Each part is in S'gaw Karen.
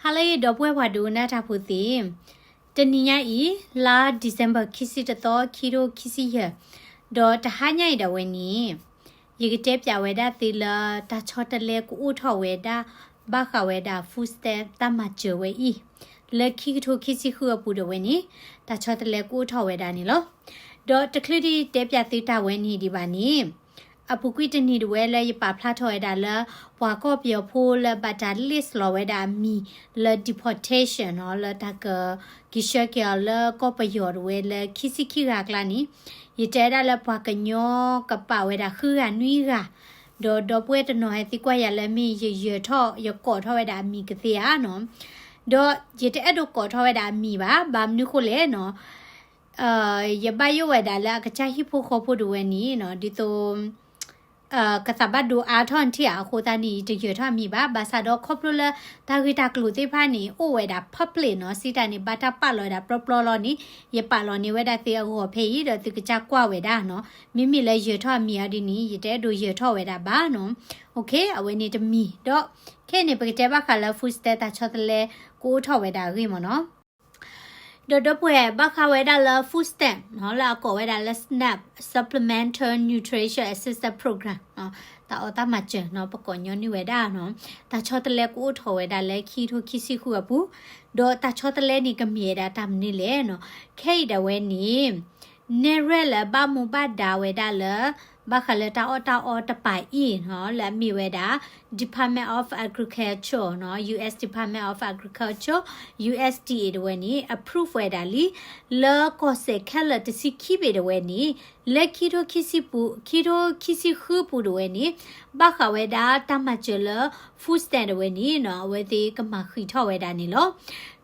ဟါလၢအဂ့ၤ ဒီပုၢ်ဝဲၢ်ပှၤဒိကနၣ်တၢ်ဖိသ့ၣ်, တနံၤညါအံၤ လါ December ခံဆံတသီ ခံထိခံဆံယဲၢ်, ဒီးတဟါညါအံၤဒၣ်ဝဲန့ၣ် ယကတဲပၠးဝဲဒၣ်သုလၢ တၢ်ဆီတလဲကအိၣ်ထီၣ်ဝဲဒၣ် ဘၣ်ဃးဝဲဒၣ် food stamp တၢ်မၤစၢၤဝဲအံၤ, လၢခံကထိခံဆံဃုအပူၤဒၣ်ဝဲန့ၣ် တၢ်ဆီတလဲကအိၣ်ထီၣ်ဝဲဒၣ်န့ၣ်လီၤ. ဒီးတချုးဒံးတဲပၠးသုတၢ်ဝဲန့ၣ်ဒံးဘၣ်န့ၣ် အပူၤကွံာ်တနံၤဒၣ်ဝဲလၢယပာ်ဖျါထီၣ်ဝဲဒၣ်လၢ ပှၤကီၢ်ပယီၤဖိလၢဘၣ်တၢ် list လီၤဝဲဒၣ်အမံၤလၢ deportation နီၤ, လၢတၢ်ကက့ၤဆှၢက့ၤအီၤလၢကီၢ်ပယီၤဒၣ်ဝဲလၢခံဆံခံဂၤအကျါန့ၣ်, ယတဲဒၣ်လၢပှၤကညီကပာ်ဝဲဒၣ်ဃုဂၤနွံဂၤ, ဒီးဒီပုၢ်ဝဲၢ်တနီၤဟဲသံကွၢ်ယၤလၢမ့ၢ်ယယၢၤထီၣ်ယကိးထီၣ်ဝဲဒၣ်အမံၤကသ့ဧါနီၤ, ဒီးယတအဲၣ်ဒိးကိးထီၣ်ဝဲဒၣ်အမံၤဘၣ်, ဘၣ်မနုၤဃိလဲၣ်နီၤ ယဘၣ်ယိၣ်ဝဲဒၣ်လၢအကစၢ်ဟံၣ်ဖိဃီဖိဒၣ်ဝဲန့ၣ်နီၤ, ဒ်သိး ကသးဘၣ်ဒိအါထီၣ်နထံၣ်ဧါ, အဃိသတးန့ၣ် ယတယၢၤထီၣ်အမံၤဘၣ်, ဘၣ်ဆၣ်ဒီးခီဖျိလၢ တၢ်ဂ့ၢ်တၢ်ကျိၤသ့ၣ်တဖၣ်န့ၣ် အိၣ်ဝဲဒၣ် public နီၤ, စံးတၢ်န့ၣ် ဘၣ်တၢ်ပာ်လီၤဝဲဒၣ်ပျီပျီလီၤန့ၣ် ယပာ်လီၤန့ၢ်ဝဲဒၣ်သုအဂီၢ်ဖဲအံၤ ဒီးသုကစၢ်ကွၢ်ဝဲဒၣ်နီၤ, မ့မ့ၢ်လၢယၢၤထီၣ်အမံၤအီၤဒ်န့ၣ် ယတအဲၣ်ဒိးယၢၤထီၣ်ဝဲဒၣ်ဘၣ်နီၤ, အဝဲန့ၣ်တမံၤ, ဒီးခဲအံၤန့ၣ် ပကတဲဘၣ်ဃးလၢ food stamp တၢ်ဆီတလဲကအိၣ်ထီၣ်ဝဲဒၣ်အဂ့ၢ်မ့ၢ်နီၤ. ဒီးဒီပုၢ်ဝဲၢ်ဘၣ်ဃးဝဲဒၣ်လၢ food stamp နီၤ, လၢအကိးဝဲဒၣ်လၢ SNAP Supplemental Nutrition Assistance Program နီၤ, တၢ်အီၣ်တၢ်မၤစၢၤနီၤ, ပကိးညီနုၢ်ဝဲဒၣ်နီၤ, တၢ်ဆီတလဲကအိၣ်ထီၣ်ဝဲဒၣ်လၢခံကထိခံဆံဃုအပူၤ, ဒီးတၢ်ဆီတလဲန့ၣ်ကမ့ၢ်ဝဲဒၣ်တၢ်မနုၤလဲၣ်နီၤ, ခဲအံၤဒၣ်ဝဲန့ၣ် နဲၣ်ရွဲၣ်လၢဘၣ်မူဘၣ်ဒါဝဲဒၣ်လၢ ဘၣ်ဃးလၢတၢ်အီၣ်တၢ်အီတပၤအံၤနီၤ, လၢအမ့ၢ်ဝဲဒၣ် Department of Agriculture နီၤ, U S Department of Agriculture, U S D A ဒၣ်ဝဲန့ၣ် approve ဝဲဒၣ်လံ လၢကီၢ်စဲၣ်ခဲလၢာ်တဆံခံဘ့ၣ်ဒၣ်ဝဲန့ၣ် လၢခံထိခံဆံပူၤ, ခံထိခံဆံဃုပူၤဒၣ်ဝဲန့ၣ် ဘၣ်ဃးဝဲဒၣ်တၢ်မၤစၢၤလၢ food stamp ဒၣ်ဝဲန့ၣ်နီၤ, အဝဲသ့ၣ်ကမၤဃံးထီၣ်ဝဲဒၣ်န့ၣ်လီၤ.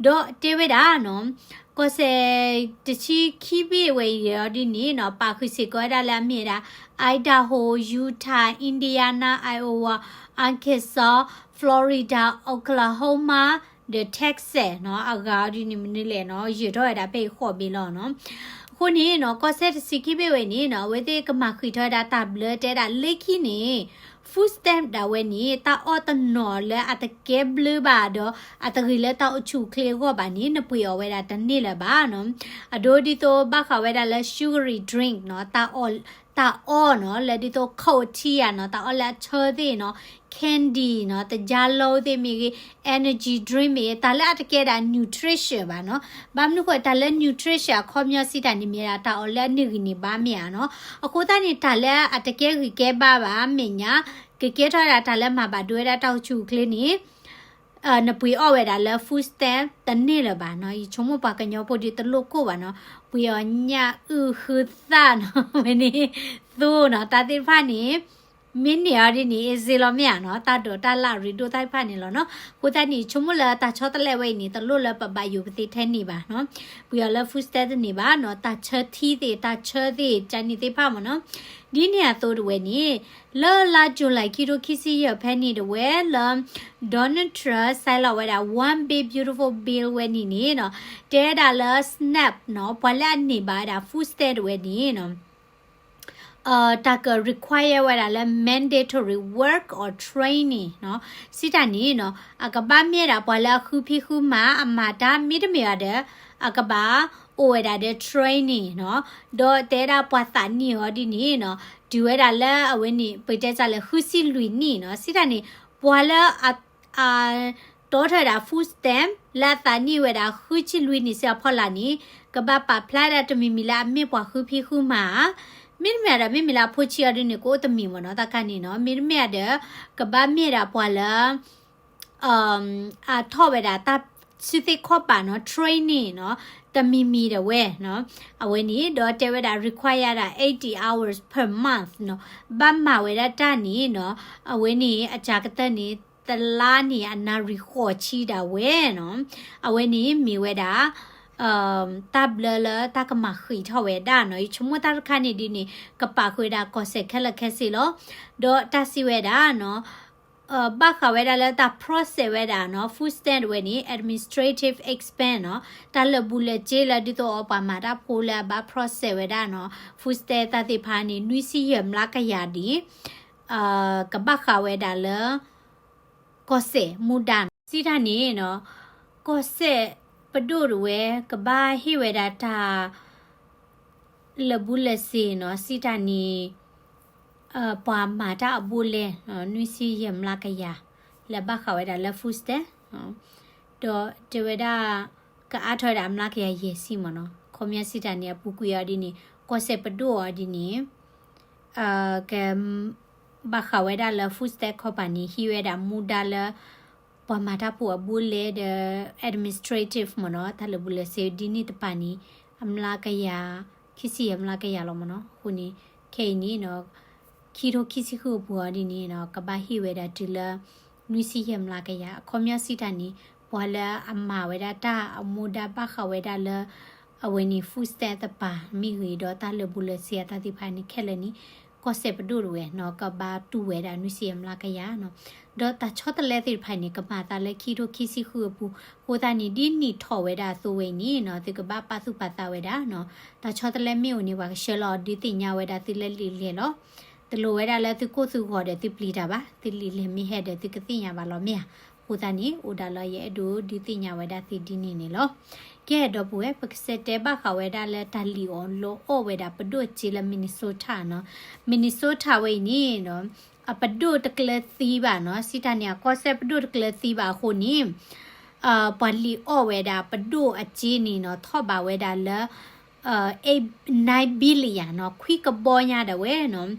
ဒီးတဲဝဲဒၣ်နီၤ, ကီၢ်စဲၣ်တဆံခံဘ့ၣ်ဝဲအံၤဒ်န့ၣ်နီၤ, ပာ်ဃုာ်စ့ၢ်ကီးဝဲဒၣ်လၢအမ့ၢ်ဝဲဒၣ် Idaho, Utah, Indiana, Iowa, Arkansas, Florida, Oklahoma, ဒီး Texas နီၤ, အဂၤအီၤဒ်န့ၣ်မနုၤလဲၣ်နီၤ, ယၢၤထီၣ်ဝဲဒၣ်ဖဲအံၤဃိးဘ့ၣ်လီၤနီၤ. အဃိန့ၣ်နီၤ, ကီၢ်စဲၣ်တဆံခံဘ့ၣ်ဝဲန့ၣ်နီၤ, အဝဲသ့ၣ်ကမၤဃံးထီၣ်ဝဲဒၣ်တၢ်ဘျၢတဲဒၣ်လၢခံန့ၣ် food stamp ဒၣ်ဝဲန့ၣ် တၢ်အီၣ်တနီၤလၢအတကဲဘျၢဘၣ်ဒီး အတဂ့ၤလၢတၢ်အိၣ်ဆူၣ်အိၣ်ချ့အဂီၢ်ဘၣ်န့ၣ် နပှ့ၤအီၤဝဲဒၣ်တန့ᢢ်လၢၤဘၣ်နီၤ. အဒိဒ်သိးဘၣ်ဃးဝဲဒၣ်လၢ sugary drink နီၤ, တၢ်အီၣ်နီၤ, လၢဒ်သိး coffee နီၤ, တၢ်အီၣ်လၢအဆၢသ့ၣ်နီၤ, candy နီၤ, တကၠါလိသ့ၣ်မ့ၢ်ဂ့ၤ, energy drink မ့ၢ်ဂ့ၤ, တၢ်လၢအတကဲဒၣ် nutrition ဘၣ်နီၤ. ဘၣ်မနုၤဃိ တၢ်လၢ nutrition အခီပညီစံးတၢ်န့ၣ်မ့ၢ်ဒၣ်တၢ်အီၣ်လၢအန့ၢ်ဂံၢ်န့ၢ်ဘါမ့ၢ်ဧါနီၤ. အဃိသတးန့ၣ် တၢ်လၢအတကဲဂံၢ်ကဲဘါဘၣ် မဲာ်ညါ ကကဲထီၣ်ဝဲဒၣ်တၢ်လၢမၤဘၣ်ဒိဝဲဒၣ်တၢ်အိၣ်ဆူၣ်အိၣ်ချ့န့ၣ် နပှ့ၤအီၣ်ဝဲဒၣ်လၢ food stamp တန့ၢ်လၢၤဘၣ်နီၤ. ယဆိကမိၣ်ပှၤကညီဖိဒ်တလိၣ်ကိၢ်ဘၣ်နီၤ, ပှ့ၤအီၤညၣ်အုၣ်ဃုသၣ်နီၤ, ဝဲန့ၣ် သိနီၤ, တၢ်သ့ၣ်တဖၣ်န့ၣ် မ့ၢ်န့ၢ်အီၤဒ်န့ၣ် အ့စ့လီၤမ့ၢ်ဧါနီၤ, တၢ်ဒိးတၢ်လၢ်ရ့ဒိၣ်တၢ်သ့ၣ်တဖၣ်န့ၣ်လီၤနီၤ. အဃိသတးန့ၣ် ယဆိကမိၣ်လၢတၢ်ဆီတလဲဝဲအံၤန့ၣ် တလိၣ်လၢပဘၣ်ယိၣ်ပသ့ထဲန့ၣ်ဘၣ်နီၤ. ပှ့ၤအီၤလၢ food stamp တန့ၢ်ဘၣ်နီၤ, တၢ်ဆၢထံသ့ၣ် တၢ်ဆၢသ့ၣ် ကန့ၣ်သ့ၣ်တဖၣ်မ့ၢ်နီၤ. ဒ်န့ၣ်အသိးဒၣ်ဝဲန့ၣ် လၢလါ July ခံထိခံဆံယဲၢ်ဖဲန့ၣ်ဒၣ်ဝဲလၢ Donald Trump စဲးလီၤဝဲဒၣ် One Big Beautiful Bill ဝဲန့ၣ်န့ၣ်နီၤ, တဲဒၣ်လၢ SNAP နီၤ, ပှၤလၢအန့ၢ်ဘၣ်ဝဲဒၣ် food stamp ဒၣ်ဝဲန့ၣ်နီၤ တၢ်က require ဝဲဒၣ်လၢ mandatory work or training နီၤ, စံးတၢ်န့ၣ်နီၤ, အကဘၣ်မ့ၢ်ဒၣ်ပှၤလၢအဃုဖံးဃုမၤ အမၤတၢ် မ့တမ့ၢ်ဘၣ်ဒီး အကဘၣ်အိၣ်ဝဲဒၣ်ဒီး training နီၤ, ဒီးတဲဒၣ်ပှၤသးနံၣ်အီၤဒ်န့ၣ်နီၤ, တုၤဝဲဒၣ်လၢအဝဲန့ၣ် ပတဲစ့ၢ်လၢ ဃုဆံလွံၢ်နံၣ်နီၤ, စံးတၢ်န့ၣ် ပှၤလၢအ အတီထီၣ်ဝဲဒၣ် food stamp လၢအသးနံၣ်ဝဲဒၣ် ဃုဆံလွံၢ်နံၣ်စ့ၢ်အဖီလာ်န့ၣ် ကဘၣ်ပာ်ဖျါဒၣ်တမံၤမံၤလၢအမ့ၢ်ပှၤဃုဖံးဃုမၤဧါ, မ့တမ့ၢ်ဒီး မ့မ့ၢ်လၢအဖိဆံးအီၤဒ်န့ၣ် ကအိၣ်တမံၤမ့ၢ်နီၤ, တၢ်ခါန့ၣ်နီၤ, မ့တမ့ၢ်ဒီး ကဘၣ်မ့ၢ်ဒၣ်ပှၤလၢ အထီၣ်ဝဲဒၣ်တၢ်စုသ့ၣ်ခီၣ်ပာ်နီၤ, training နီၤ, တမံၤမံၤဒၣ်ဝဲနီၤ, အဝဲန့ၣ် ဒီးတဲဝဲဒၣ် require ဒၣ် eighty hours per month နီၤ, ဘၣ်မၤဝဲဒၣ်တၢ်န့ၣ်နီၤ, အဝဲန့ၣ် အစှၤကတၢၢ်န့ၣ် တလါန့ၣ်အနၣ်ရံၣ်ဃိးဆံဒၣ်ဝဲနီၤ, အဝဲန့ၣ်မ့ၢ်ဝဲဒၣ် တၢ်ဘျၢလၢတၢ်ကမၤဃံးထီၣ်ဝဲဒၣ်နီၤ, ယဆိကမိၣ်တၢ်တခါန့ၣ်ဒ်န့ၣ် ကပာ်ဃုာ်ဝဲဒၣ်ကီၢ်စဲၣ်ခဲလၢာ်ခဲဆ့လီၤ, ဒီးတၢ်စံးဝဲဒၣ်နီၤ ဘၣ်ဃးဝဲဒၣ်လၢတၢ် process ဝဲဒၣ်နီၤ, food stamp ဝဲန့ၣ် administrative expense နီၤ, တၢ်လၢာ်ဘူၣ်လၢာ်စ့လၢ ဒ်သိးအီၤပှၤမၤတၢ်ဖိလၢအဘၣ် process ဝဲဒၣ်နီၤ, food stamp တၢ်သ့ၣ်တဖၣ်န့ၣ် နွံဆံယဲၢ်မျးကယၤဒ် ကဘၣ်ဃးဝဲဒၣ်လၢ ကီၢ်စဲၣ်မူဒါနီၤ, စံးတၢ်န့ၣ်နီၤ ကီၢ်စဲၣ်ပဒိၣ်တဝဲ ကဘၣ်ဟ့ၣ်ဝဲဒၣ်တၢ် လၢာ်ဘူၣ်လၢာ်စ့နီၤ စံးတၢ်န့ၣ် ပှၤမၤတၢ်အဘူးလဲ နွံဆံယဲၢ်မျးကယၤ လၢဘၣ်ဃးဝဲဒၣ်လၢ food stamp ဒီးတဲဝဲဒၣ် ကအါထီၣ်ဝဲဒၣ်အမျးကယၤယဲၢ်ဆံမ့ၢ်နီၤ ခီပညီစံးတၢ်န့ၣ် အပူၤကွံာ်အီၤဒ်န့ၣ် ကီၢ်စဲၣ်ပဒိၣ်အီၤဒ်န့ၣ် က ဘၣ်ဃးဝဲဒၣ်လၢ food stamp company ဟံးဝဲဒၣ်မူဒါလၢ ပှၤမၤတၢ်ဖိအဘူးလဲဒီး administrative မ့ၢ်နီၤ တၢ်လၢာ်ဘူၣ်လၢာ်စ့ဒ်န့ၣ်တဖၣ်န့ၣ် အမျးကယၤ ခံဆံယဲၢ်မျးကယၤလီၤမ့ၢ်နီၤ အဃိန့ၣ် ခဲအံၤန့ၣ်နီၤ ခံထိခံဆံဃုအပူၤအီၤဒ်န့ၣ်နီၤ ကဘၣ်ဟ့ၣ်ဝဲဒၣ်တုၤလၢ နွံဆံယဲၢ်မျးကယၤ အခီပညီစံးတၢ်န့ၣ် ပှၤလၢအမၤဝဲဒၣ်တၢ်အမူဒါဘၣ်ဃးဝဲဒၣ်လၢ အဝဲန့ၣ် food stamp တပၤမ့ၢ်ဂ့ၤ ဒီးတၢ်လၢာ်ဘူၣ်လၢာ်စ့အတၢ်သ့ၣ်တဖၣ်န့ၣ် ခဲလၢာ်န့ၣ် ကီၢ်စဲၣ်ပဒိၣ်တဝဲနီၤ ကဘၣ်တူၢ်ဝဲဒၣ်နွံဆံယဲၢ်မျးကယၤနီၤ ဒီးတၢ်ဆီတလဲသ့ၣ်တဖၣ်န့ၣ် ကမၤသးလၢခံထိခံဆံဃုအပူၤ အဃိသတးန့ၣ် ဒ်နံၣ်ထီၣ်ဝဲဒၣ်အသိးဝဲအံၤန့ၣ်နီၤ သုကဘၣ်ပာ်သူၣ်ပာ်သးဝဲဒၣ်နီၤ တၢ်ဆီတလဲမ့ၢ်အိၣ်န့ၣ် ပှၤကဆှၢလီၤဒုးသ့ၣ်ညါဝဲဒၣ်သုလၢလံာ်လဲၢ်လီၤ တလိၣ်ဝဲဒၣ်လၢသုကိၢ်သုဂီၤဒီးသုပျံၤတၢ်ဘၣ် သုလံာ်လဲၢ်မ့ၢ်ဟဲဒီးသုကသ့ၣ်ညါဘၣ်လီၤမ့ၢ်ဧါ အဃိသတးန့ၣ် အိၣ်ဒၣ်လၢယအဲၣ်ဒိးဒုးသ့ၣ်ညါဝဲဒၣ်သုဒ်န့ၣ်န့ၣ်လီၤ ကဲဒီပုၢ်ဝဲၢ် ပကစးတဲဘၣ်ဃးဝဲဒၣ်လၢတၢ်လံၣ်အီၣ်လီအီၣ်ဝဲဒၣ်ပဒိၣ်အစ့လၢ Minnesota နီၤ Minnesota ဝဲအံၤန့ၣ် အပဒိၣ်တကျၢၤသံဘၣ်နီၤ စံးတၢ်န့ၣ် အကီၢ်စဲၣ်ပဒိၣ်တကျၢၤသံဘၣ်အဃိန့ၣ် ပှၤလံၣ်အီၣ်ဝဲဒၣ်ပဒိၣ်အစ့န့ၣ်နီၤ ထီၣ်ဘးဝဲဒၣ်လၢ nine billion နီၤ ခွံကဘီညါဒၣ်ဝဲနီၤ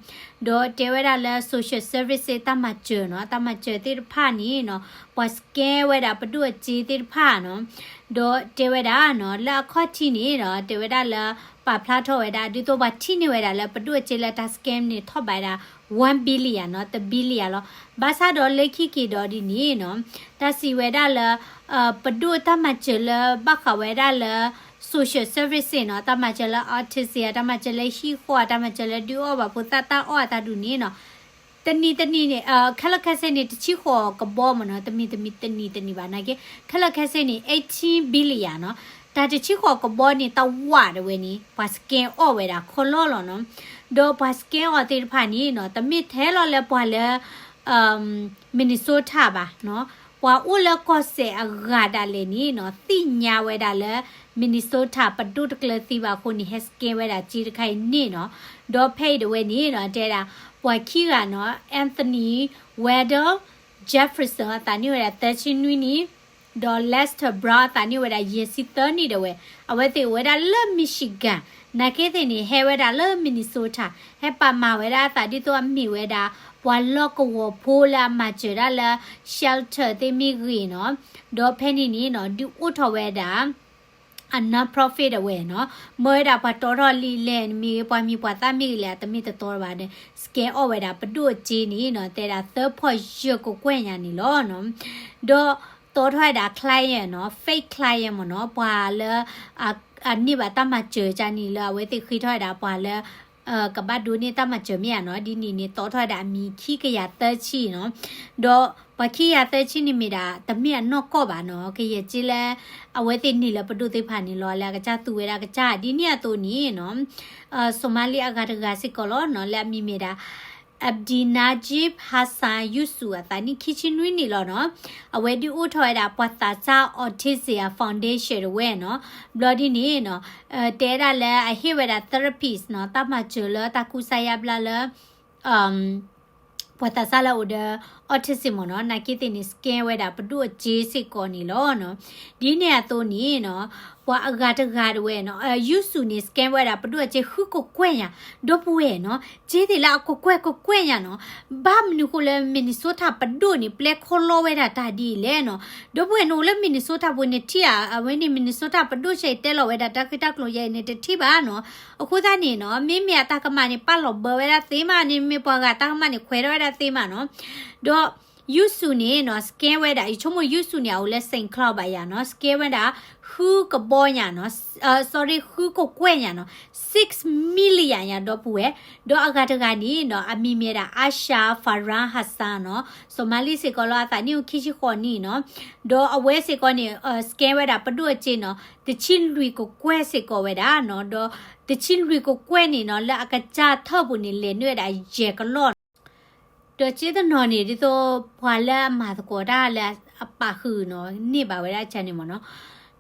ဒီးတဲဝဲဒၣ်လၢ social services တၢ်မၤစၢၤနီၤ တၢ်မၤစၢၤသ့ၣ်တဖၣ်န့ၣ်နီၤ ပှၤ scam ဝဲဒၣ်ပဒိၣ်အစ့သ့ၣ်တဖၣ်နီၤ ဒီးတဲဝဲဒၣ်နီၤ လၢအခီၣ်ထံးန့ၣ်ဒီး တဲဝဲဒၣ်လၢ ပာ်ဖျါထီၣ်ဝဲဒၣ် ဒ်သိးပှၤထံၣ်န့ၢ်ဝဲဒၣ်လၢပဒိၣ်အစ့လၢတၢ် scam န့ၣ် ထီၣ်ဘးဝဲဒၣ် one billion နီၤ တ billion လီၤ ဘၣ်ဆၣ်ဒီးလၢခံက့ၤဒီးဒ်န့ၣ်နီၤ တၢ်စံးဝဲဒၣ်လၢ ပဒိၣ်တၢ်မၤစၢၤလၢဘၣ်ဃးဝဲဒၣ်လၢ social services နီၤ တၢ်မၤစၢၤလၢ autism တၢ်မၤစၢၤလၢဟံၣ်ဃီ တၢ်မၤစၢၤလၢဒုးအီၣ်ဘၣ်ဖိသၣ်တၢ်အီၣ်အတၢ်ဒုးန့ၣ်နီၤ တနံၤတနံၤန့ၣ် ခဲလၢာ်ခဲဆ့န့ၣ် တဆံဃိးကဘီမ့ၢ်နီၤ တမံၤတမံၤတနံၤတနံၤဘၣ်နာ်က့ ခဲလၢာ်ခဲဆ့န့ၣ် eighteen billion နီၤ တၢ်တဆံဃိးကဘီန့ၣ် တဝးဒၣ်ဝဲန့ၣ် ပှၤ scam အီၣ်ဝဲဒၣ်ခီလီလီၤနီၤ ဒီးပှၤ scam အီၣ်သ့ၣ်တဖၣ်န့ၣ်နီၤ တမ့ၢ်ထဲလီၤလၢပှၤလၢ Minnesota ဘၣ်နီၤ ပှၤအိၣ်လၢကီၢ်စဲၣ်အဂၤဒၣ်လဲာ်န့ၣ်နီၤ သ့ၣ်ညါဝဲဒၣ်လၢ Minnesota ပဒိၣ်တကျၢၤသံဘၣ်အဃိန့ၣ် ဟဲ scam ဝဲဒၣ်စ့တခါအံၤန့ၣ်နီၤ ဒီးဖဲအံၤဒၣ်ဝဲန့ၣ်နီၤ တဲဒၣ် ပှၤခံဂၤနီၤ Anthony Weddle Jefferson အသးနံၣ်ဝဲဒၣ်သၢဆံနွံနံၣ် ဒီး Lester Brown အသးနံၣ်ဝဲဒၣ်ယဲၢ်ဆံသၢနံၣ်ဒၣ်ဝဲ အဝဲသ့ၣ်အိၣ်ဝဲဒၣ်လၢ Michigan နာ်က့သ့ၣ်န့ၣ် ဟဲဝဲဒၣ်လၢ Minnesota ဟဲပာ်မၤဝဲဒၣ်အသးဒ်သိးအမ့ၢ်ဝဲဒၣ် ပှၤလီၢ်ကဝီၤဖိလၢအမၤစၢၤဒၣ်လၢ shelter သ့ၣ်မ့ၢ်ဂ့ၤနီၤ ဒီးဖဲန့ၣ်န့ၣ်နီၤ ဒုးအိၣ်ထီၣ်ဝဲဒၣ် အ non-profit ဒၣ်ဝဲနီၤ မၢဝဲဒၣ်ပှၤတီထီၣ်လံာ်လဲၢ်မ့ၢ်ဂ့ၤ ပှၤမံၤပှၤသၣ်မ့ၢ်ဂ့ၤလဲၣ် အတမ့ၢ်တတီဘၣ်ဒီး scam အီၣ်ဝဲဒၣ်ပဒိၣ်အစ့န့ၣ်နီၤ တဲဒၣ်သၢဖီၣ်ယဲၢ်ကကွဲၢ်ညါန့ၣ်လီၤနီၤ ဒီးတီထီၣ်ဝဲဒၣ် client နီၤ fake client မ့ၢ်နီၤ ပှၤလၢ အန့ၢ်ဘၣ်တၢ်မၤစၢၤကန့ၣ် လၢအဝဲသ့ၣ်ဃ့ထီၣ်ဝဲဒၣ်ပှၤလၢ ကဘၣ်ဒိးန့ၢ်တၢ်မၤစၢၤမ့ၢ်ဧါနီၤ ဒ်န့ၣ်န့ၣ် တီထီၣ်ဝဲဒၣ်အမံၤခံကယၤသၢဆံနီၤ ဒီးပှၤခံကယၤသၢဆံန့ၣ်မ့ၢ်ဒၣ် တမ့ၢ်အနီၢ်ကီၢ်ဘၣ်နီၤ ကယဲၢ်က့လၢ အဝဲသ့ၣ်န့ၢ်လၢပဒိၣ်သ့ၣ်တဖၣ်န့ၣ်လီၤ လၢအကစၢ်သူဝဲဒၣ်ကစၢ် ဒ်န့ၣ်အသိးန့ၣ်နီၤ Somali အဂၤတဂၤစ့ၢ်ကီးလီၤနီၤ လၢအမံၤမ့ၢ်ဒၣ် Abdinajib Hassan Yusuf အသးနံၣ်ခံဆံနွံနံၣ်လီၤနီၤ အဝဲဒုးအိၣ်ထီၣ်ဝဲဒၣ် ပှၤသးစၢ် Autism Foundation ဒၣ်ဝဲနီၤ ဘျီဒ်န့ၣ်နီၤ တဲဒၣ်လၢအဟ့ၣ်ဝဲဒၣ် therapist နီၤ တၢ်မၤစၢၤလၢတၢ်ကူစါယါဘျါလၢ ပှၤသးစၢ်လၢအအိၣ်ဒီး autism မ့ၢ်နီၤ နာ်က့သ့ၣ်န့ၣ် scam ဝဲဒၣ်ပဒိၣ်အစ့စ့ၢ်ကီးန့ၣ်လီၤ. ဒ်န့ၣ်အသိးန့ၣ်နီၤ ပှၤအဂၤတဂၤဒၣ်ဝဲနီၤ Yusuf န့ၣ် scam ဝဲဒၣ်ပဒိၣ်အစ့ဃုကကွဲၢ်ညါ ဒီပုၢ်ဝဲၢ်နီၤ စ့သ့ၣ်လၢအကကွဲၢ်ကကွဲၢ်ညါနီၤ ဘၣ်မနုၤဃိလၢ Minnesota ပဒိၣ်န့ၣ် ပျဲခီလီဝဲဒၣ်တၢ်ဒ်အံၤလဲၣ်နီၤ ဒီပုၢ်ဝဲၢ်န့ၣ်အိၣ်လၢ Minnesota ပူၤန့ၣ်ထံၣ်ဧါ အဝဲန့ၣ် Minnesota ပဒိၣ်ဆဲးတဲလီၤဝဲဒၣ်တၢ်ဃ့တၢ်ကျိၤယဲအံၤန့ၣ်တထံၣ်ဘၣ်နီၤ အဃိသတးန့ၣ်နီၤ မ့မ့ၢ်အတၢ်ကမၣ်န့ၣ် ပာ်လီၤဘၢဝဲဒၣ်သ့မးန့ၣ် မ့ၢ်ပှၤဂၤတၢ်ကမၣ်န့ၣ် ခွဲးထီၣ်ဝဲဒၣ်သ့မးနီၤ ဒီး Yusuf န့ၣ်နီၤ scam ဝဲဒၣ် ယဆိကမိၣ် Yusuf န့ၣ် အအိၣ်လၢ Saint Cloud ဘၣ်ယၤနီၤ scam ဝဲဒၣ် ဃုကဘီညါနီၤ sorry ဃုကကွဲၢ်ညါနီၤ six million ယၤ ဒီပုၢ်ဝဲၢ် ဒီးအဂၤတဂၤန့ၣ်နီၤ အမံၤမ့ၢ်ဒၣ် Asha Farhan Hassan နီၤ Somali စ့ၢ်ကီးလီၤ အသးနံၣ်အိၣ်ခံဆံဃိးနံၣ်နီၤ ဒီးအဝဲစ့ၢ်ကီးန့ၣ် scam ဝဲဒၣ်ပဒိၣ်အစ့နီၤ တဆံလွံၢ်ကကွဲၢ်စ့ၢ်ကီးဝဲဒၣ်နီၤ ဒီးတဆံလွံၢ်ကကွဲၢ်န့ၣ်နီၤ လၢအကစၢ်ထၢၣ်ပူၤန့ၣ် လဲၤနုာ်ဝဲဒၣ်ယဲၢ်ကလီၢ်နီၤ ဒီးစ့တနီၤန့ၣ် ဒ်သိးပှၤလၢအမၤသကိးတၢ်လၢ အပာ်ဃုာ်နီၤ န့ၢ်ဘၣ်ဝဲဒၣ်ကန့ၣ်မ့ၢ်နီၤ.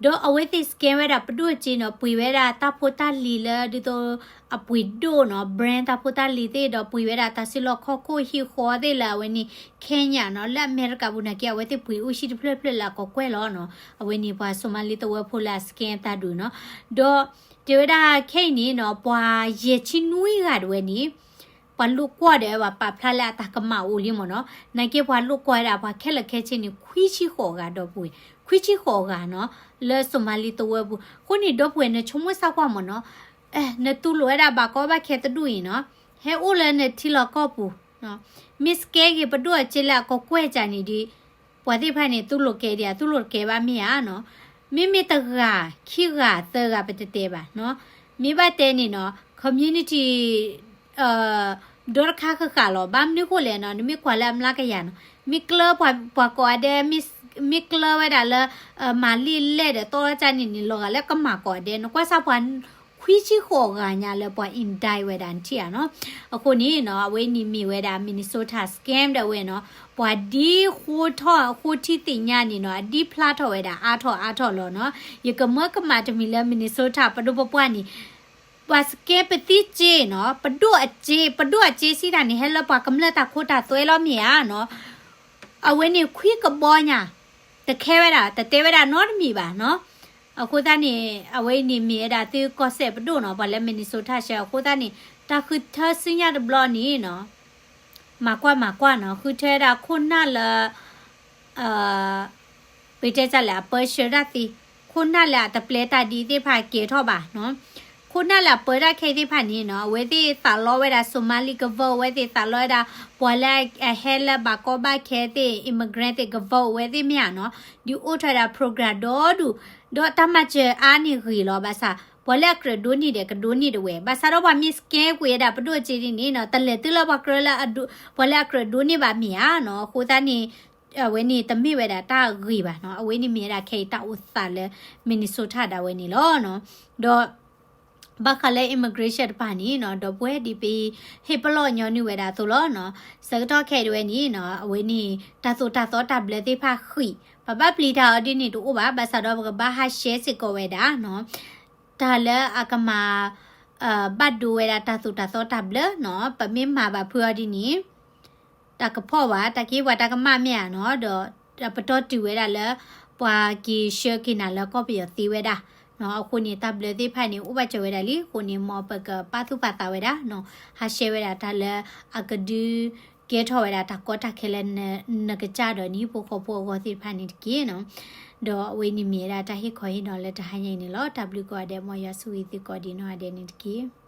ဒီးအဝဲသ့ၣ် scam ဝဲဒၣ်ပဒိၣ်စ့နီၤ ပှ့ၤဝဲဒၣ်တၢ်ဖိတၢ်လံၤလၢဒ်သိး အပှ့ၤဒိၣ်နီၤ brand တၢ်ဖိတၢ်လံၤသ့ၣ်ဒီးပှ့ၤဝဲဒၣ်တၢ်စုလီၢ်ခီၣ်ခိၣ်ဟံၣ်ဃီသ့ၣ်လၢအဝဲန့ၣ် Kenya နီၤ လၢအမဲရကၤပူၤနာ်က့ အဝဲသ့ၣ်ပှ့ၤအိၣ်ဆံတဖျၢၣ်ဖျၢၣ်လၢအကီၢ်ကွဲၢ်လီၤနီၤ. အဝဲန့ၣ်ပှၤ Somali သဝီဖိလၢအ scam အသးဒုးနီၤ. ဒီးတဲဝဲဒၣ်ခဲအံၤန့ၣ်နီၤ ပှၤယဲၢ်ဆံနွံဂၤဒၣ်ဝဲန့ၣ် ပှၤလိာ်ကွီၢ်ဒီးပှၤပာ်ဖျါလၢအတၢ်ကမၣ်အိၣ်လံမ့ၢ်နီၤ. နာ်က့ပှၤလိာ်ကွီၢ်ဝဲဒၣ် ပှၤခဲလၢာ်ခဲဆ့န့ၣ် ခွံဆံဃိးဂၤဒီပုၢ်ဝဲၢ်, ခွံဆံဃိးဂၤနီၤ လၢ Somali သဝီပူၤ. အဃိန့ၣ် ဒီပုၢ်ဝဲၢ် နဆိကမိၣ်စၢ်ကွၢ်မ့ၢ်နီၤ, နတူၢ်လိာ်ဝဲဒၣ်ဘၣ်ကီဘၣ်ခဲတဒူၣ်အံၤနီၤ, ဟဲအိၣ်လၢနထံလီၢ်ကီၢ်ပူၤ, မ့ၢ် scam က့ၤပဒိၣ်အစ့လၢအကီၢ်ကွဲၢ်ကန့ၣ်ဒီး ပှၤသ့ၣ်တဖၣ်န့ၣ် တူၢ်လိာ်ကဲဒံးဧါ တူၢ်လိာ်တကဲဘၣ်မ့ၢ်ဧါနီၤ. မ့မ့ၢ်တဂၤ ခံဂၤ သၢဂၤ ပတတဲဘၣ်နီၤ. မ့ၢ်ဘၣ်တဲန့ၣ်နီၤ community ဒီတခါဃၣ်ဃၣ်လီၤ. ဘၣ်မနုၤဃိလဲၣ်နီၤ, နမ့ၢ်ကွၢ်လၢအမျးကယၤနီၤ, မ့ၢ်ကျၢပှၤကိးဂၤဒဲး, မ့ၢ်ကျၢဝဲဒၣ်လၢ မၤလံာ်လဲၢ်ဒီးတီလၢကန့ၣ်န့ၣ် လီၤဂာ်လၢကမၣ်ကိးဂၤဒဲး, နကွၢ်စၢ်ပှၤ ခွံဆံဃိးဂၤညါလၢပှၤ indict ဝဲဒၣ်နထံၣ်ဧါနီၤ. အဃိန့ၣ်နီၤ အဝဲန့ၣ်မ့ၢ်ဝဲဒၣ် Minnesota scam ဒၣ်ဝဲနီၤ, ပှၤဒ်ဃိထီၣ်ဃိထံသ့ၣ်ညါန့ၣ်နီၤ အဒ်ဖျါထီၣ်ဝဲဒၣ်အါထီၣ်အါထီၣ်လီၤနီၤ. ယကမၢကမၣ်တမံၤလၢ Minnesota ပဒိၣ်ပပှၢ်န့ၣ် ပှၤ scam ပသံစ့နီၤ, ပဒိၣ်အစ့, ပဒိၣ်အစ့စံးတၢ်န့ၣ် ဟဲလၢပှၤကမျၢၢ်တၢ်ခိတၢ်သွဲလီၤမ့ၢ်ဧါနီၤ. အဝဲန့ၣ်ခွံကဘီညါ တခဲဝဲဒၣ် တတဲဝဲဒၣ်နီတမံၤဘၣ်နီၤ. အဃိသတးန့ၣ် အဝဲအံၤန့ၣ်မ့ၢ်ဝဲဒၣ်သုကီၢ်စဲၣ်ပဒိၣ်နီၤ, ပှၤလၢ Minnesota ရှဲ အဃိသတးန့ၣ် တၢ်ဃုထၢစုညါတဘျီန့ၣ်နီၤ မၤကွၢ်မၤကွၢ်နီၤ, ဃုထၢဝဲဒၣ်ခိၣ်နၢ်လၢ ပတဲတၢ်လဲၣ် အပၢဆှၢတၢ်သ့, ခိၣ်နၢ်လၢအတပျဲတၢ်ဒ်သ့ၣ်တဖၣ်ကဲထီၣ်ဘၣ်နီၤ. ခိၣ်နၢ်လၢအပၢတၢ်ခဲအံၤသ့ၣ်တဖၣ်န့ၣ်နီၤ အဝဲသ့ၣ်သးလီဝဲဒၣ် Somali ကဘီဝဲသ့ၣ် သးလီဝဲဒၣ် ပှၤလၢအဟဲလၢဘၣ်ကီဘၣ်ခဲသ့ၣ် immigrant သ့ၣ် ကဘီဝဲသ့ၣ်မ့ၢ်ဧါနီၤ, ဒုးအိၣ်ထီၣ်ဝဲဒၣ် program ဒီဒူၣ်, ဒီးတၢ်မၤစၢၤအါန့ၢ်ဂ့ၤလီၤ. ဘၣ်ဆၣ် ပှၤလၢအကြၢးဒိးန့ၢ်ဒီးကဒိးန့ၢ်ဒၣ်ဝဲ, ဘၣ်ဆၣ်ဒီးပှၤမ့ၢ် scam ကွံာ်ဝဲဒၣ်ပဒိၣ်စ့ဒ်န့ၣ်နီၤ တလဲၤတုၤလၢပှၤကြၢးလၢအဒိး ပှၤလၢအကြၢးဒိးန့ၢ်ဘၣ်မ့ၢ်ဧါနီၤ. အဃိသတးန့ၣ် အဝဲန့ၣ်တမ့ၢ်ဝဲဒၣ်တၢ်ဂ့ၤဘၣ်နီၤ, အဝဲန့ၣ်မ့ၢ်ဝဲဒၣ်ခဲအံၤတၢ်အိၣ်သးလၢ Minnesota ဒၣ်ဝဲန့ၣ်လီၤနီၤ. ဒီး ဘၣ်ဃးလၢ immigration တဖၣ်န့ၣ်နီၤ ဒီပုၢ်ဝဲၢ်ဒ်ပဟ့ၣ်ပလီၢ်ညီနုၢ်ဝဲဒၣ်အသိးလီၤနီၤ. ဆၢကတီၢ်ခဲအံၤဒၣ်ဝဲန့ၣ်နီၤ အဝဲန့ၣ် တၢ်သိၣ်တၢ်သီတၢ်ဘျၢသ့ၣ်တဖၣ်ဃံး, ပဘၣ်ပျံၤတၢ်အီၤဒ်န့ၣ်တအိၣ်ဘၣ်, ဘၣ်ဆၣ်ဒီးပကဘၣ်ဟး share စ့ၢ်ကီးဝဲဒၣ်နီၤ တၢ်လၢအကမၤ ဘၣ်ဒိဝဲဒၣ်တၢ်သိၣ်တၢ်သီတၢ်ဘျၢနီၤ, ပမ့ၢ်မၤဘၣ်ဖုးအီၤဒ်န့ၣ် တၢ်ကဖီၣ်ဘၣ် တၢ်က့ၤပှၤတၢ်ကမၣ်မ့ၢ်ဧါနီၤ, ဒီးပတီၢ်တုၤဝဲဒၣ်လၢ ပှၤက့ၤဆှၢက့ၤနၤလၢကီၢ်ပယီၤသ့ဝဲဒၣ်နီၤ. အဃိန့ၣ် တၢ်ဘျၢသ့ၣ်တဖၣ်န့ၣ် အိၣ်ဘၣ်စၢၤဝဲဒၣ်လံ, အဃိန့ၣ် မ်ပကပာ်သူၣ်ပာ်သးဝဲဒၣ်နီၤ, ဟး share ဝဲဒၣ်တၢ်လၢအကဒုးကဲထီၣ်ဝဲဒၣ်တၢ်ကီတၢ်ခဲလၢ နကစၢ်ဒီးနဟံၣ်ဖိဃီဖိအဂီၢ်သ့ၣ်တဖၣ်န့ၣ်တက့ၢ်နီၤ. ဒီးအဝဲန့ၣ်မ့ၢ်ဝဲဒၣ်တၢ်ဟ့ၣ်ခီဟ့ၣ်နီၤလၢတဟါညါအံၤန့ၣ်လီၤ. တၢ်ဘျုးကိးဂၤဒဲး မ်ယွၤဆိၣ်ဂ့ၤသုကိးဒံးနီၢ်ဂၤဒဲးန့ၣ်တက့ၢ်.